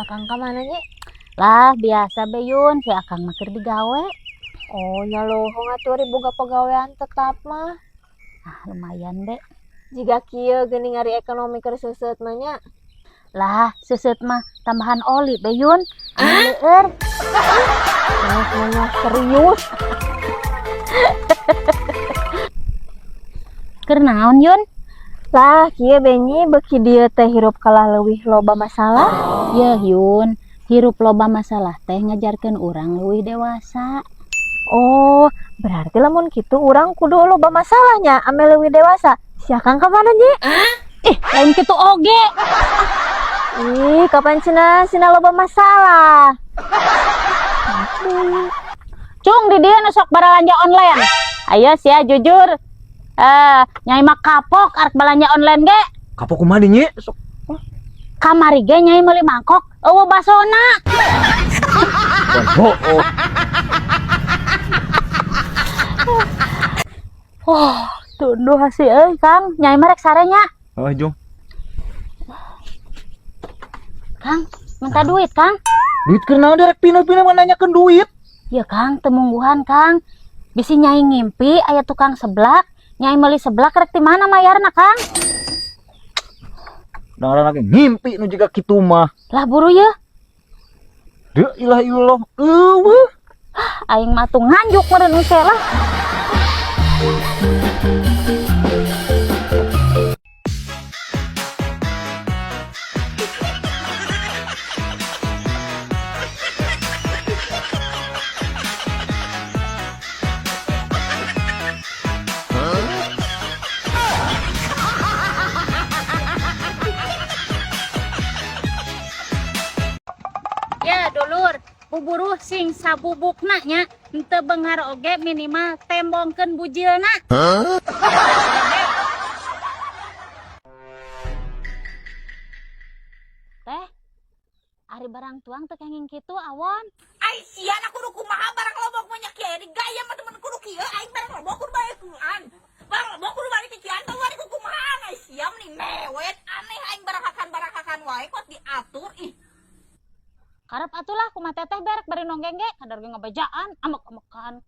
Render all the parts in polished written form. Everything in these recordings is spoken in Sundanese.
Akang ka mana nya? Lah biasa be Yun, si Akang mah keur digawe. Oh, nya lohong atuh ari boga pagawean tetap mah. Ah, lumayan be. Jiga kieu geuning ari ekonomi keur seuseut mah nya. Lah, seuseut mah tambahan oli be Yun. Anu leueur. Nanya serius. Keur naon Yun? Lah, kieu be nyi beuki dieu teh hirup kalah leuwih loba masalah. Yeuh Yun, hirup loba masalah teh ngajarkeun urang leuwih dewasa. Oh, berarti lamun kitu urang kudu loba masalahnya ame leuwih dewasa. Si Akang ka mana nyi? Ih, lain kitu oge. Ih, kapan cenah sina loba masalah? Cung di dieu nu sok baralanja online. Ayo sia jujur. Nyai mah kapok arek balanja online ge. Kapok kumaha di nyi? Sok. Kamari ge nyai meuli mangkok eueuh basona. Oh, oh. Oh, tunduh hasi euy Kang. Nyai mah rek sare nya. Oh, jung. Kang, minta duit Kang. Duit keur naon direk pindah-pindah mah nanyakeun duit. Ya Kang, temungguhan Kang. Bisi nyai ngimpi aya tukang seblak. Nyai meuli seblak rek di mana mayarna Kang? Dengaran lagi ngimpi nu jiga kitu mah. Lah buru ye. Deu ilah illallah. Eueuh. Aing mah tuh nganjuk meureun engke lah. Ya dulur, buburuh sing sabubukna nya, henteu beunghar oge minimal tembongkeun bujilna. Huh? Teh, ari barang tuang teu kenging kitu awon. Ai sia na kudu kumaha barang lobok mah nya kieu di gaya mah temen kudu kieu aing barang lobok kudu bae kuan. Barang lobok kudu bari kikian teh bari kumaha ai sia meni mewet aneh aing barang hakan wae kok diatur ih. Karep atulah kumaha teteh berek bari nonggeng ge kadar ge ngabejaan amek-amekan.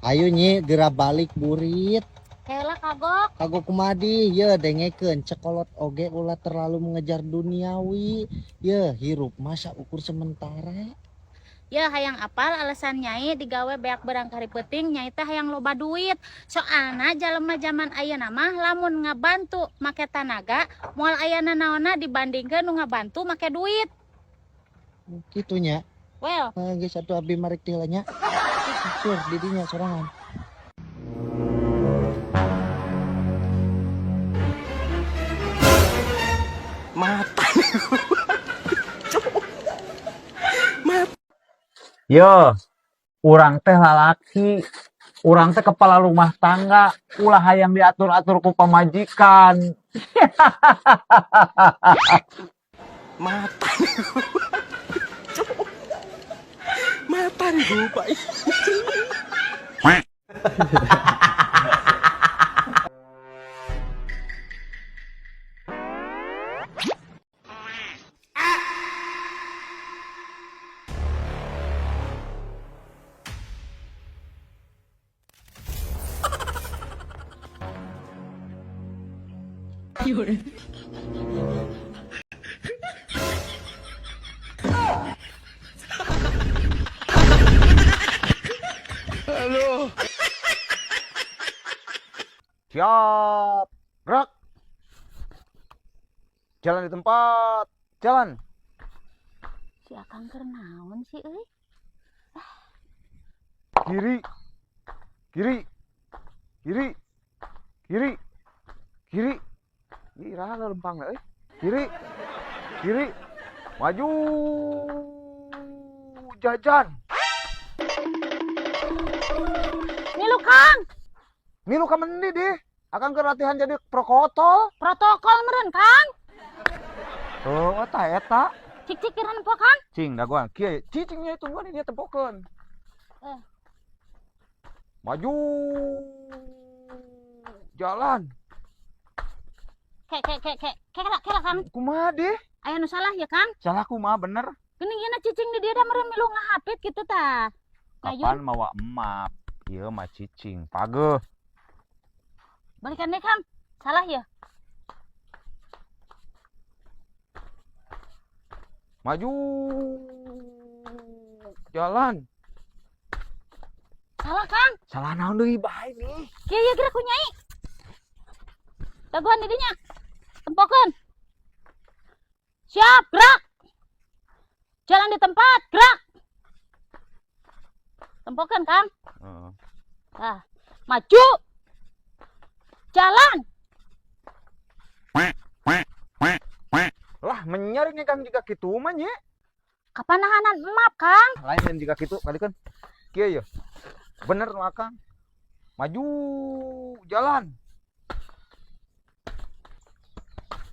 Ayo nyi geura balik burit. Heula kagok. Kagok kumadi ye dengekeun cekolot oge ulah terlalu mengejar duniawi. Ye hirup masa ukur sementara. Ya hayang apal alasan nyai digawe beak berang kari peuting nyai teh hayang loba duit. Soalna jalema zaman ayeuna mah lamun ngabantu make tanaga moal aya nanaonna dibandingkeun nu ngabantu make duit. Kitunya. Well. Geus atuh abdi marek teh nya. Sur didinya sorangan. Mata. Mata. Yo, urang teh lalaki, urang teh kepala rumah tangga, ulah hayang diatur-atur ku pamajikan. Mata. Mata nih Pak. Halo. Siap. Gerak. Jalan di tempat. Jalan. Si Akang keur naon sih euy? Kiri. Kiri. Kiri. Kiri. Kiri. Ih, iraha lempangna euy. Kiri. Kiri. Maju. Jajan. Ngilu Kang. Ngilu ka mendi deh. Akang keur latihan jadi protokol. Protokol meureun Kang. Oh, eta eta. Cik-cik kira nempo Kang. Cing dagoan. Kieu cicingnya tungguan ini tempokeun. Maju. Jalan. Kek kek kek kek. Kek kek Kang. Kumaha deh? Aya nu salah ya Kang? Salah kumaha bener? Geuning ieu cicing di dieu da meureun milu ngahapit kitu tah. Ngayun. Kapan mawa emap? Ieu mah cicing pageuh. Balikan deh, Kang. Salah ya? Maju. Jalan. Salah, Kang. Salah naon deui bae nih. Kieu ieu geura ku Nyai. Dagoan di dinya. Tempokeun. Siap, gerak. Jalan di tempat, gerak. Tempokeun, Kang. Heeh. Tah, maju. Jalan. Lah menyaring Kang jiga kitu mah nya. Kapan nahanan emap, Kang? Lain lain jiga kitu kali kan. Kieu ye. Bener nu Akang. Maju jalan.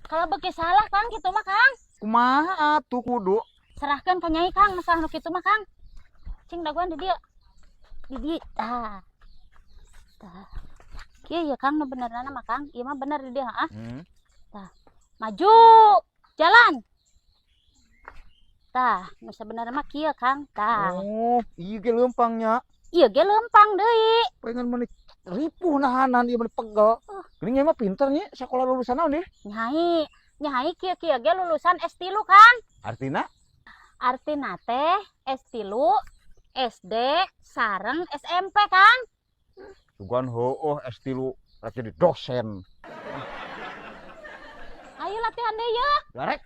Kalau beki salah, Kang, kitu mah, Kang. Kumaha atuh kudu? Serahkan ke Nyai, Kang, masalah nu kitu mah, Kang. Cing dagoan di dieu. Di dieu. Tah. Tah. Kieu ya, Kang, nu benerna mah, Kang. Ieu mah bener di dieu, heeh. Maju. Jalan. Tah, nu sabenerna mah kieu, Kang. Tah. Oh, ieu ge leumpangnya. Ieu ge leumpang deui. Pengen meni ripuh nahanan ieu meni pegel. Geuning mah pinter nya sekolah lulusan naon deh? Nyai, Nyai kieu-kieu ge lulusan S3, Kang. Artina? Artina teh S3, SD, sareng SMP, Kang. Sugan heueuh S3 rek jadi dosen. Ayo latihan deui ye. Garek.